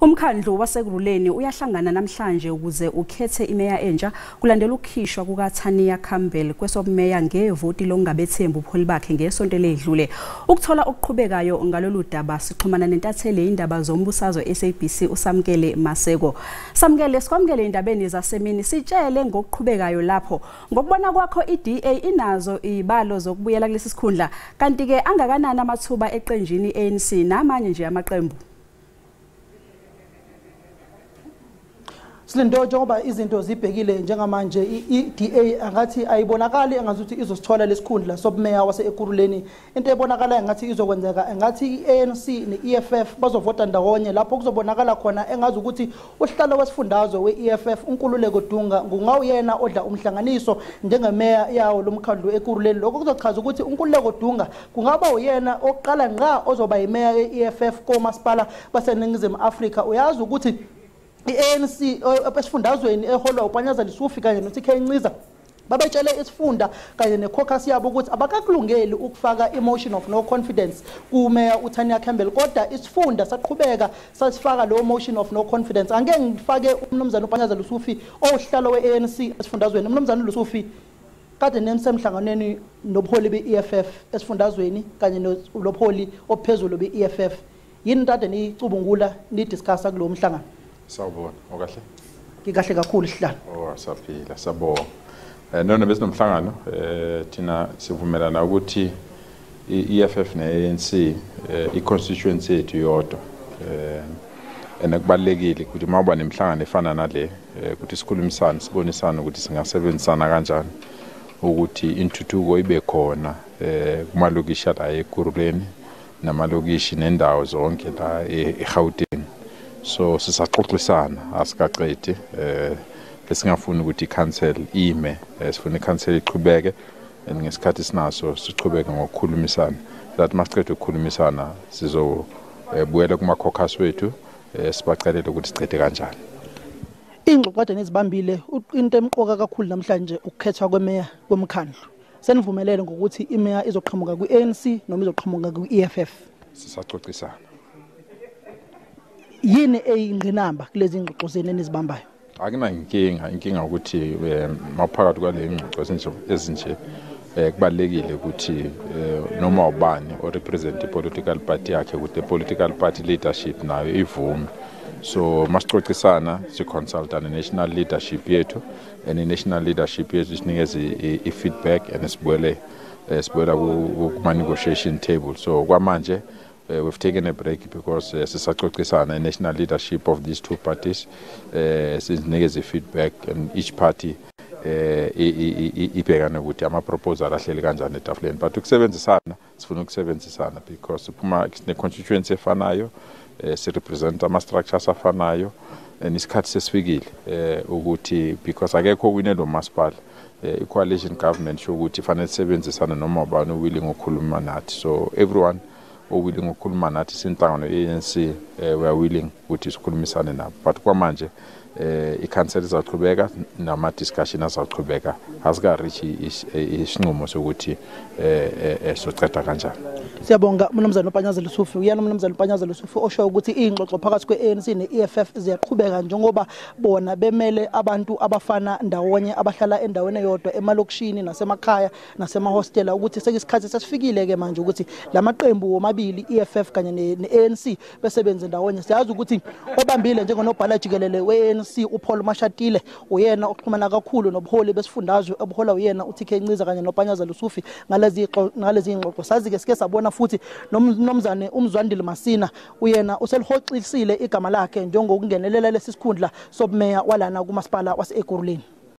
Umkhandlu waseKurhuleni uyahlangana namhlanje ukuze ukhethe imeya entsha kulandela ukukhishwa kukaTania Campbell kwesobumeya ngevoti lokungabethembi ubuholi bakhe ngesonto eledlule. Ukuthola okuqhubekayo ngalolu daba sixhumana nentatheli indaba zombusazwe SABC uSamkele Maseko. Samkele, sikwamukele indabeni zasemini, sitshele ngokuqhubekayo lapho. Ngokubona kwakho iDA inazo izibalo zokubuyela kulesi sikhundla, kanti ke angakanani amathuba eqenjini ANC namanye nje amaqembu? Silindo, njengoba izinto zibhekile njengamanje, i-DA angathi ayibonakali engazuthi izosithola lesikhundla sobumeya wase-Ekurhuleni. Into ebonakala engathi izokwenzeka, engathi i-ANC ne-EFF bazovota ndawonye, lapho kuzobonakala khona engazi ukuthi usihlalo wesifundazwe we-EFF uNkululeko Dunga ngungawuyena odla umhlanganiso njengemeya yawo lomkhandlu Ekurhuleni. Lokho kuzochaza ukuthi uNkululeko Dunga kungaba uyena oqala ngqa ozoba yimeya ye-EFF komasipala baseNingizimu Afrika. Uyazi ukuthi i-ANC esifundazweni eholwa uPanyaza Lesufi kanye no-TK Nciza babetshele isifunda kanye necaucus yabo ukuthi abakakulungeli ukufaka i-motion of no confidence kumeya uTania Campbell, kodwa isifunda saqhubeka sasifaka lo motion of no confidence. Angeke ngifake umnumzane uPanyaza Lesufi owuhlalo we-ANC esifundazweni. Umnumzane Lesufi kade nenisemhlanganweni nobuholi be-EFF esifundazweni kanye nobuholi obuphezulu be-EFF, yini kade niyicubungula nidiscussa kulowo mhlangano? Sawubona, okahle? Ngikahle kakhulu sihlalo. Oh, saphila, sabonga. Nona besinomhlangano, thina sivumelana ukuthi i-EFF ne-ANC i-constituency yethu yodwa. Ene kubalekile ukuthi mawuba nemhlangano efana nale ukuthi sikhulumisane, sibonisane ukuthi singasebenzisana kanjani ukuthi intuthuko ibe khona kumalokishi la eKurhuleni namalokishi nendawo zonke la eGauteng. So sisaxoxisana, asikaqedi. Besingafuni ukuthi i-council ime, sifuna i-council iqhubeke, and ngesikhathi sinaso siqhubeke ngokukhulumisana. That masiqeda ukukhulumisana sizobuyela kuma-caucus wethu, sibacelele ukuthi sicede kanjani. Ingxoxo kade nizibambile, into emqoka kakhulu namhlanje ukukhethwa kwemeya komkhandlu. Senivumelene ngokuthi imeya izoqhamuka kwi-ANC noma izoqhamuka kwi-EFF? Sisaxoxisana. Yini eyingqinamba kulezi ngxoxo zenu enizibambayo? Akunankinga, inkinga ukuthi maphakathi kwale ngxoxo ezinje kubalekile ukuthi noma ubani o represent i-political party yakhe ukuthi political party leadership nayo ivume. So masixoxisana siconsulta ne-national leadership yethu, and i-national leadership yethu isinikeze i-feedback and sibuyele sibuyela kuma-negotiation table. So kwamanje we've taken a break because sisaxoxisana national leadership of these two parties sinikeze feedback, and each party ibhekane ukuthi ama-proposal ahleli kanjani etafuleni. But ukusebenzisana, sifuna ukusebenzisana because siphuma ne-constituency efanayo, sirepresent ama-structures afanayo, and isikhathi sesifikile ukuthi because akekho owine lo masipala, i-coalition government sho ukuthi fanele sisebenzisane noma ubani owilling ukukhuluma nathi. So everyone owilling ukukhuluma nathi sinhlangano ANC, we are willing ukuthi sikhulumisane nabo. But kwamanje i-council izaqhubeka nama-discussion azaqhubeka, asika-reach isinqumo sokuthi soceda kanjani. Siyabonga umnumzane uPanyaza Lesufi. Uyena umnumzane uPanyaza Lesufi osho ukuthi iy'ngxoxo phakathi kwe-ANC ne-EFF ziyaqhubeka njengoba bona bemele abantu abafana ndawonye abahlala endaweni eyodwa emalokishini nasemakhaya nasemahostela, ukuthi sekuyisikhathi sesifikile-ke manje ukuthi la maqembu womabili i-EFF kanye ne-ANC besebenze ndawonye. Siyazi ukuthi obambile njengonobhala jikelele we-ANC uPaul Mashatile uyena oxhumana kakhulu nobuholi besifundazwe obuhola uyena uTK Nciza kanye noPanyaza Lesufi ngalezi ngxoxo. Sazi-ke sike sabona futhi nomnumzane uMzwandile Masina uyena uselihoxisile igama lakhe njengokungenelela lesi sikhundla sobumeya walana kumasipala wase-Ekurhuleni.